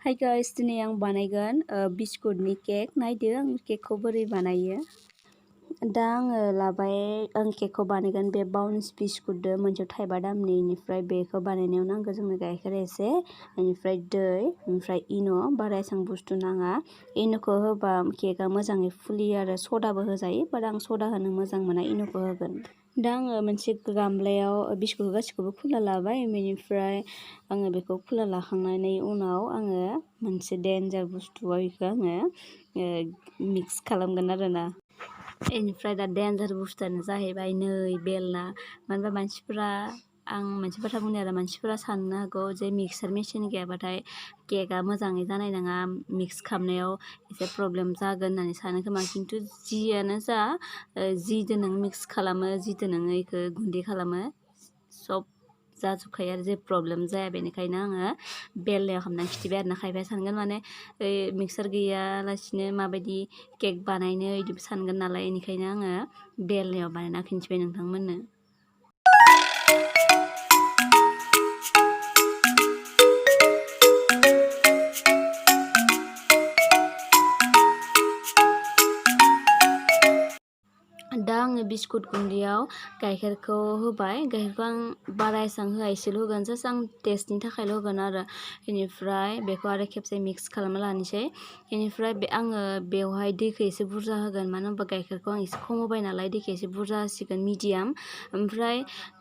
Hi guys, दिनै आं बानायगोन बिस्कुटनि केक। नायदो आं केकखौ बोरै बानायो। दा आङो लाबाय केकखौ बानायगोन बे बाउन्स बिस्कुटदो मोनसेयाव 5 दामनि। इनिफ्राय बेखौ बानायनायाव नांगौ जोंनो गाइखेर एसे, इनिफ्राय दै, इनिफ्राय इन'। बारा एसां बुस्थु नाङा। इन'खौ होबा केकआ मोजाङै फुलियो आरो सदाबो होजायो, बाट आं सदा होनो मोजां मोना, इन'खौ होगोन। दा आङो मोनसे गामलायाव बिस्कुटखौ गासिखौबो खुला लाबाय, बेनिफ्राय आङो बेखौ खुला लाखांनायनि उनाव आङो मोनसे डेन्जार बुस्थुआव बेखौ आङो मिक्स खालामगोन आरोना। बेनिफ्राय दा डेन्जार बुस्थुआनो जाहैबाय नै बेलना। मानो होनबा मानसिफोरा, आं मोनसे बाथ्रा बुंनो आरो, मानसिफोरा साननो हागौ जे मिक्सार मेचिन गैयाबाथाय केकआ मोजाङै जानाय नङा, मिक्स खालामनायाव एसे प्रब्लेम जागोन होननानै सानो खोमा। खिन्थु जियानो जा, जिदो नों मिक्स खालामो, जिदो नोङो इखो गुन्दै खालामो, सब जाजोबखायो आरो जेबो प्रब्लेम जाया। बेनिखायनो आङो बेलनायाव खालामना खिथिबाय आरोना। खायफाया सानगोन माने मिक्सार गैयालासिनो माबायदि केक बानायनो इदिबो सानगोन नालाय, बेनिखायनो आङो बेलनायाव बानायना खिन्थिबाय नोंथांमोननो। दा आङो बिस्कुट गुन्दैयाव गाइखेरखौ होबाय। गाइखेरखौ आं बारा एसां होआ, एसेल' होगोन, जास्ट आं टेस्टनि थाखायल' होगोन आरो। बेनिफ्राय बेखौ आरो खेबसे मिक्स खालामना लानोसै। बेनिफ्राय आङो बेवहाय दैखौ एसे बुरजा होगोन, मानो होनबा गाइखेरखौ आं एसे खम होबाय नालाय, दैखौ एसे बुरजा होसिगोन, मिडियाम। ओमफ्राय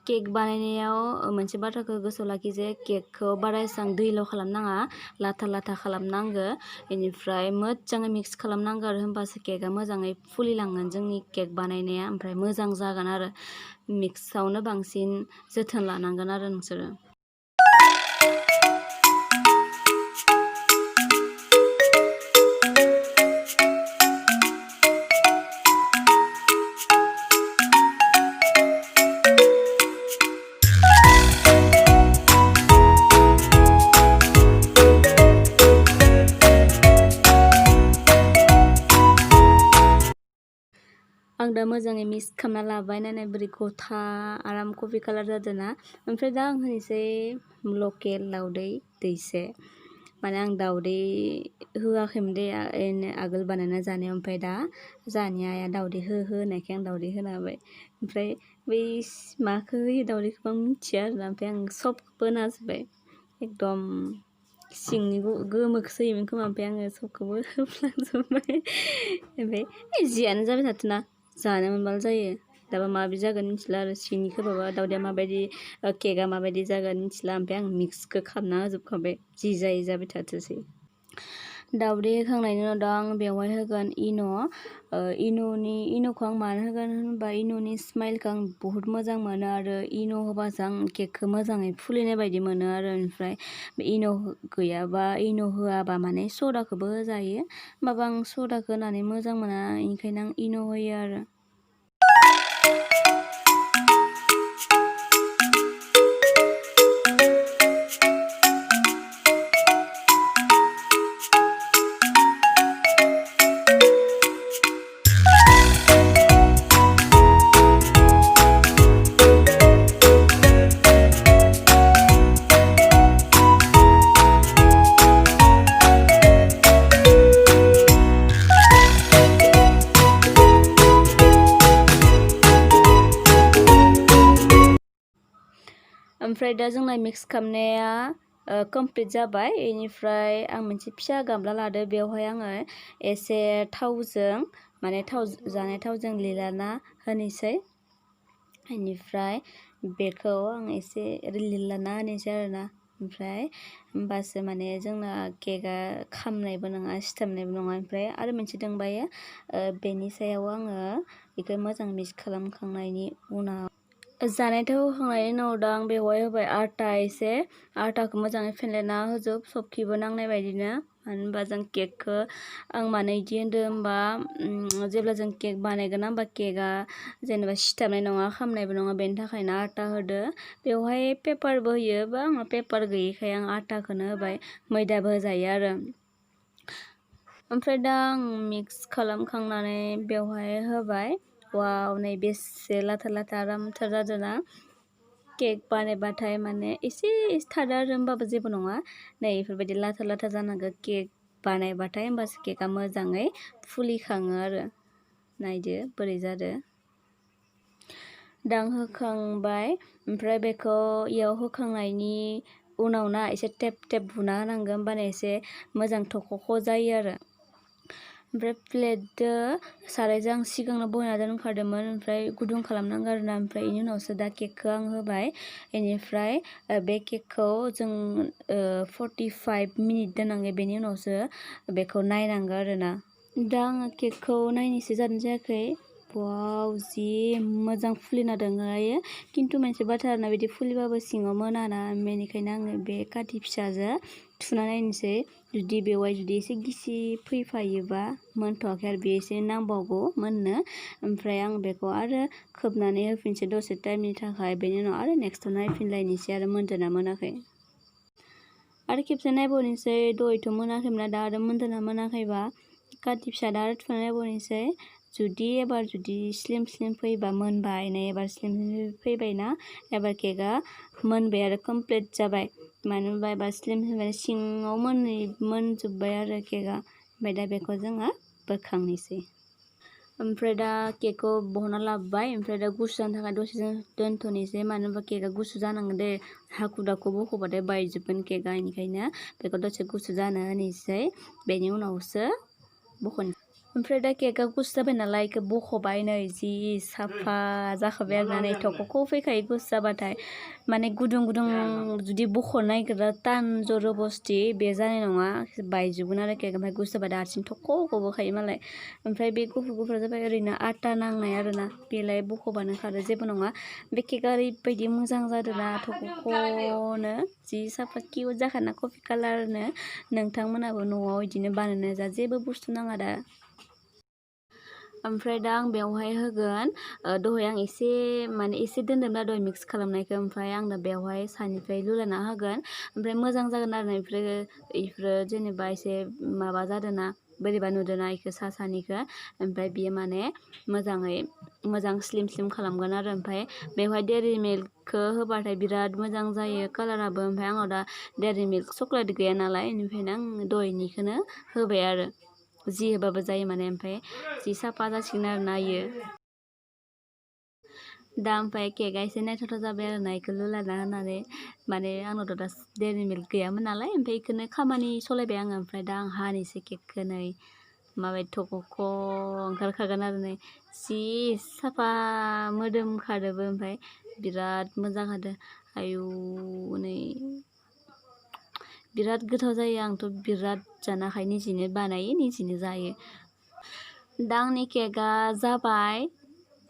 केक बानायनायाव मोनसे बाथ्राखौ गोसोआव लाखि जे केकखौ बारा एसां दैल' खालामनाङा, लाथा लाथा खालामनांगो। बेनिफ्राय मोजाङै मिक्स खालामनांगौ आरो, होमबासो केकआ मोजाङै फुलिलांगोन जोंनि केक बानायनाया, ओमफ्राय मोजां जागोन आरो। मिक्सआवनो बांसिन जोथोन लानांगोन आरो नोंसोरो। आं दा मोजाङै मिक्स खालामना लाबाय, नायनाय बोरै गथा आराम कफि कालार जादों ना। ओमफ्राय दा आं होनोसै लकेल दाउदै दैसे। माने आं दाउदै होआखैमोन दे आगोल बानायना जानायाव, ओमफ्राय दा जाहानि आइया दाउदै हो होनायखाय आं दाउदै होना होबाय। ओमफ्राय बै माखौ होयो दाउदैखौबो आं मिथिया आरोना, ओमफ्राय आं सबखौबो होना होजोब्बाय। एकदम सिंनि गोमोखौसो होयोमोन खोमा, ओमफ्राय आङो सबखौबो होफ्लांजोब्बाय। ओमफ्राय जियानो जाबाय थाथोंना, जानो मोनबानो जायो। दाबा माबायदि जागोन मिथिला आरो, सिंनि खोबाबा दाउदैया माबायदि, केकआ माबायदि जागोन मिथिला। ओमफ्राय आं मिक्सखौ खालामना होजोबखाबाय, जि जायो जाबाय थाथोंसै। दाउदै होखांनायनि उनाव दा आं बेवहाय होगोन इन'। इन'खौ आं मानो होगोन होनबा इन'नि स्माइलखौ आं बुहुत मोजां मोनो आरो इन' होबासो आं केकखौ मोजाङै फुलिनाय बायदि मोनो आरो। ओमफ्राय इन' गैयाबा, इन' होआबा माने सदाखौबो होजायो, होमबाबो आं सदाखौ होनानै मोजां मोना, बेनिखायनो आं इन' होयो आरो। ओमफ्राय दा जोंना मिक्स खालामनाया कमप्लिट जाबाय। बेनिफ्राय आं मोनसे फिसा गामला लादो, बेवहाय आङो एसे थावजों, माने जानाय थावजों लिलाना होनोसै। बेनिफ्राय बेखौ आं एसे लिलाना होनोसै आरोना। ओमफ्राय होमबासो माने जोंना केकआ खामनायबो नङा, सिथाबनायबो नङा। ओमफ्राय आरो मोनसे दंबायो, बेनि सायाव आङो बेखौ मोजां मिक्स खालामखांनायनि उनाव, जानाय थाव होखांनायनि उनाव दा आं बेवहाय होबाय आटा एसे। आटाखौ मोजाङै फेनलायना होजोब, सबखिबो नांनाय बायदिनो। मानो होनबा जों केकखौ, आं मानो बिदि होनदों होनबा, जेब्ला जों केक बानायगोन ना, होमबा केकआ जेनेबा सिथाबनाय नङा, खामनायबो नङा, बेनि थाखायनो आटा होदो। बेवहाय पेपारबो होयो, बा आङो पेपार गैयिखाय आं आटाखौनो होबाय, मैदाबो होजायो आरो। ओमफ्राय दा आं मिक्स खालामखांनानै बेवहाय होबाय। वाव, नै बेसे लाथा लाथा आरामथार जादों ना। केक बानायबाथाय माने एसे थादो आरो होमबाबो जेबो नङा। नै इफोरबायदि लाथा लाथा जानांगो केक बानायबाथाय होमबासो केकआ मोजाङै फुलिखाङो आरो। नायदो बोरै जादो। दा आं होखांबाय ओमफ्राय बेखौ इयाव होखांनायनि उनाव ना एसे टेप टेप बुना होनांगो होमबानो एसे मोजां थख'ख' जायो आरो। ओमफ्राय प्लेटदो सारायजों आं सिगांनो बहायना दोनखादोंमोन ओमफ्राय गुदुं खालामनांगो आरोना ओमफ्राय इनि उनावसो दा केकखौ आं होबाय। इनिफ्राय बे केकखौ जों 45 मिनिट दोननांगो बेनि उनावसो बेखौ नायनांगो आरोना। दा आङो केकखौ नायनोसै जादों जायाखै। वाव जि मोजां फुलिना दोङो खिन्थु मोनसे बाथ्रा आरोना बिदि फुलिबाबो सिङाव मोनाना बेनिखायनो आङो बे काथि फिसाजो थुना नायनोसै जुदि बेवहाय जुदि एसे गिसि फैफायोबा मोनथ'वाखै आरो बे एसे नांबावगौ मोननो। ओमफ्राय आं बेखौ आरो खोबनानै होफिनसै दसे टाइमनि थाखाय बेनि उनाव आरो नेक्स्टआव नायफिनलायनोसै आरो मोनदोना मोनाखै। आरो खेबसे नायबावनोसै दहायथ' मोनाखैमोन दा आरो मोनदोना मोनाखैबा काथि फिसा दा आरो थुना नायबावनोसै। जुदि एबार जुदि स्लिम स्लिम फैबा मोनबाय नै एबार स्लिम फैबायना एबार केकआ मोनबाय आरो कमप्लिट जाबाय। मानो होनबा एबार स्लिम फैबाय सिङाव मोनजोब्बाय आरो केकआ। ओमफ्राय दा बेखौ जोङो बोखांनोसै। ओमफ्राय दा केकखौ बहनना लाबोबाय ओमफ्राय दा गुसु जानो थाखाय दसे दोनथ'नोसै मानो होनबा केकआ गुसु जानांगोन दे हाखु दाखु बख'बाथाय बायजोबगोन केकआ इनिखायनो बेखौ दसे गुसु जानो होनोसै बेनि उनावसो बख'नोसै। ओमफ्राय दा केकआ गुसु जाबाय नालाय इखौ बख'बाय नै जि साफा जाखाबाय आरोना नै थख'ख' फैखायो गुसु जाबाथाय। माने गुदुं गुदुं जुदि बख'नो नागिरबा टान जर'बस्थि बे जानाय नङा बायजोबगोन आरो केक ओमफ्राय गुसु जाबाथाय हारसिं थख' गबोखायो मालाय। ओमफ्राय बे गुफुर गुफुरा जाबाय ओरैनो आटा नांनाय आरोना बेलाय बख'बानो खारो जेबो नङा। बे केकआ ओरैबायदि मोजां जादोंना थख'ख'नो जि साफा किउट जाखाना कफि कालारनो। नोंथांमोनाबो न'आव इदिनो बानायना जा जेबो बुस्थु नाङा दा। ओमफ्राय दा आं बेवहाय होगोन दहाय आं एसे दोनदोंना दहाय मिक्स खालामनायखौ ओमफ्राय आं दा बेवहाय सानिफ्राय लुलाना होगोन ओमफ्राय मोजां जागोन आरो इफोरो जेनेबा एसे माबा जादोंना बोरैबा नुदोंना इखो सानिखौ ओमफ्राय बियो माने मोजां स्लिम स्लिम खालामगोन आरो। ओमफ्राय बेवहाय डेरि मिल्कखौ होबाथाय बिराद मोजां जायो कालाराबो। ओमफ्राय आंनाव दा डेरि मिल्क चक्लेट गैया नालाय बेनिखायनो आं दहायनिखौनो होबाय आरो जि होबाबो जायो माने ओमफ्राय जि साफा जासिगोन आरोना इयो। दा ओमफ्राय केकआ एसे नायथावथाव जाबाय आरोना इखौ लुलाना होनानै माने आंनावथ' दा डेरि मिल्क गैयामोन नालाय ओमफ्राय इखौनो खामानि सलायबाय आङो। ओमफ्राय दा आं हानोसै केकखौ नै माबायदि थख'ख' ओंखारखागोन आरो नै जि साफा मोदोमखादोबो ओमफ्राय बिराद मोजां जादों आयु नै बिराद गोथाव जायो आंथ' बिराद जानो निजिनो बानायो निजिनो जायो। दा आंनि केकआ जाबाय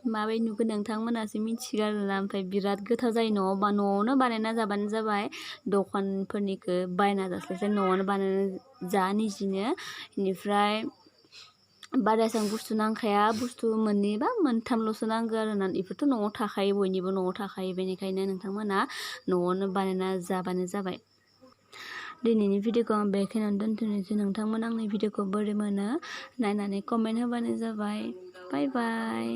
माबायदि नुगोन नोंथांमोनासो मिथिगौ आरोना। ओमफ्राय बिराद गोथाव जायो न'आवनो बानायना जाबानो जाबाय दखानफोरनिखौ बायना जास्लायस्लाय न'आवनो बानायना जा निजिनो। बेनिफ्राय बारा एसां बुस्थु नांखाया बुस्थु मोननै बा मोनथामल'सो नांगौ आरोना इफोरथ' न'आव थाखायो बयनिबो न'आव थाखायो बेनिखायनो नोंथांमोना न'आवनो बानायना जाबानो जाबाय। दिनैनि भिडिअखौ आं बेखिनियावनो दोनथ'नोसै। नोंथांमोन आंनि भिडिअखौ बोरै मोनो नायनानै कमेन्ट होबानो जाबाय। बाय बाय।